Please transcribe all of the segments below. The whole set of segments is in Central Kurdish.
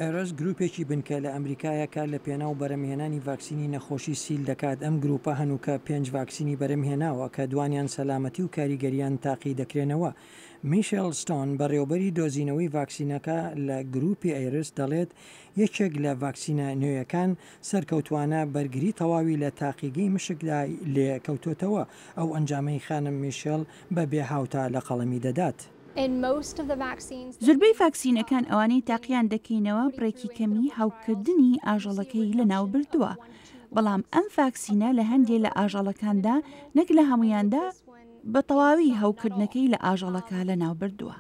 ئێرس گروپێکی بنکە لە ئەمریکایە کار لە پێناو بەرەمهێنانی ڤاکسینی نەخۆشی سیل دەکات، ئەم گروپە هەنووکە پێنج ڤاکسینی بەرەمهێناوە کە دوانیان سەلامەتی و کاریگەریان تاقی دەکرێنەوە. میشێل ستۆن، بەڕێوەبەری دۆزینەوەی ڤاکسینەکە لە گروپی ئەیرس دەڵێت یەکێک لە ڤاکسینە نوێیەکان سەرکەوتووانە بەرگری تەواوی لە تاقیگەی مشکدا لێ کەوتۆتەوە، ئەو ئەنجامەی خانم میشێل بە بێ هاوتا لە قەڵەمی دەدات. زۆربەی ڤاکسینەکان ئەوانەی تاقیان دەکەینەوە بڕێکی کەمی هەوکردنی ئاژەڵەکەی لەناوبردووە، بەڵام ئەم ڤاکسینە لە هەندێ لە ئاژەڵەکاندا نەک لە هەموویاندا بە تەواوی هەوکردنەکەی لە ئاژەڵەکە لەناوبردووە.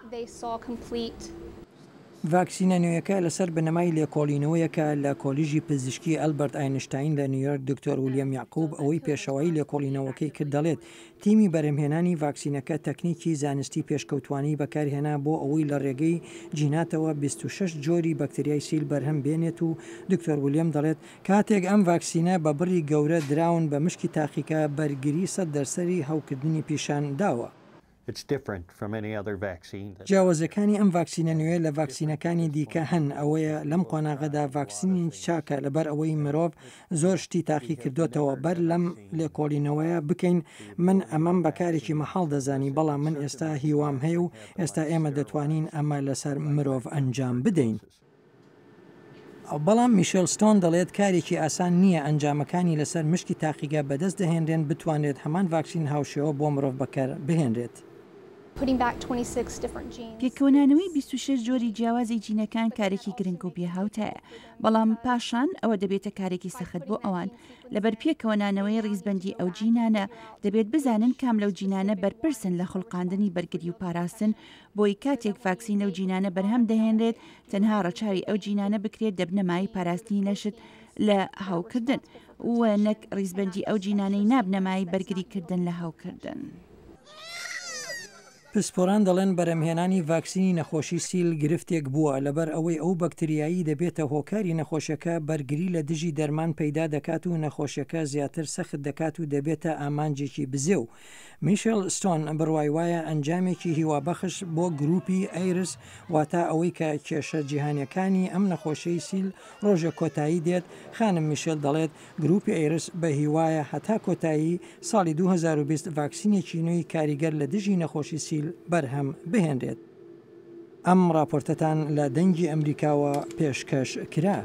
ڤاکسینە نوێیەکە لەسەر بنەمای لێکۆڵینەوەیەکە لە کۆلیژی پزیشکی ئەلبەرت ئاینشتاین لە نیویۆرک، دکتۆر ولیەم یەعقوب ئەوەی پێشەوایی لێکۆڵینەوەکەی کرد دەڵێت، تیمی بەرهەمهێنانی ڤاکسینەکە تەکنیکی زانستی پێشکەوتوانەی بەکارهێنا بۆ ئەوەی لە ڕێگەی جیناتەوە 26 جۆری بەکتریای سیل بەرهەم بێنێت و دکتۆر ولیەم دەڵێت، کاتێک ئەم ڤاکسینە بە بڕی گەورە دراون بە مشکی تاقیکە بەرگری سەد دەرسەری هەوکردنی پیشان داوە. جیاوازیەکانی ئەم ڤاکسینە نوێیە لە ڤاکسینەکانی دیکە هەن ئەوەیە لەم قۆناغەدا ڤاکسینی چاکە لەبەر ئەوەی مرۆڤ زۆر شتی تاقیکردۆتەوە بەر لەم لێکۆڵینەوەیە بکەین من ئەمەم بە کارێکی مەحاڵ دەزانی بەڵام من ئێستا هیوام هەیە و ئێستا ئێمە دەتوانین ئەمە لەسەر مرۆڤ ئەنجام بدەین. بەڵام میشێل ستۆن دەڵێت کارێکی ئاسان نییە ئەنجامەکانی لەسەر مشکی تاقیگە بەدەست دەهێنرێن بتوانرێت هەمان ڤاکسین هاوشێوە بۆ مرۆڤ بەکەربهێنرێت. پێکەوەنانەوەی 26 جۆری جیاوازی جینەکان کارێکی گرنگ و بێهاوتایە، بەڵام پاشان ئەوە دەبێتە کارێکی سەخت بۆ ئەوان. لەبەر پێکەوەنانەوەی ڕیزبەندی ئەو جینانە، دەبێت بزانن کام لەو جینانە بەرپرسن لە خوڵقاندنی بەرگری و پاراستن بۆی کاتێک ڤاکسین لەو جینانە بەرهەم دەهێنرێت تەنها ڕەچاوی ئەو جینانە بکرێت دەبنە مایەی پاراستنی لەشت لە هەوکردن و نەک ڕیزبەندی ئەو جینانەی نابنە مایەی بەرگری کردن لە هەوکردن. پسپۆران دەڵێن بەرهەمهێنانی ڤاکسینی نەخۆشی سیل گرفتێک بووە، لەبەر ئەوەی ئەو بەکتریایەی دەبێتە هۆکاری نەخۆشیەکە بەرگری لە دژی دەرمان پەیدا دەکات و نەخۆشیەکە زیاتر سەخت دەکات و دەبێتە ئامانجێکی بزێو. میشێل ستۆن بڕوای وایە ئەنجامێکی هیوابەخش بۆ گروپی ئەیرس واتە ئەوەی کە کێشە جیهانیەکانی ئەم نەخۆشیەی سیل ڕۆژێک کۆتایی دێت، خانم میشێل دەڵێت گروپی ئەیرس بە هیوایە هەتا کۆتایی ساڵی 2020 ڤاکسینێکی نوێی کاریگەر لە دژی نەخۆشی سیل بەرهەم بهێنرێت. ئەم ڕاپۆرتەتان لە دەنگی ئەمریکاوە پێشکەش کرا.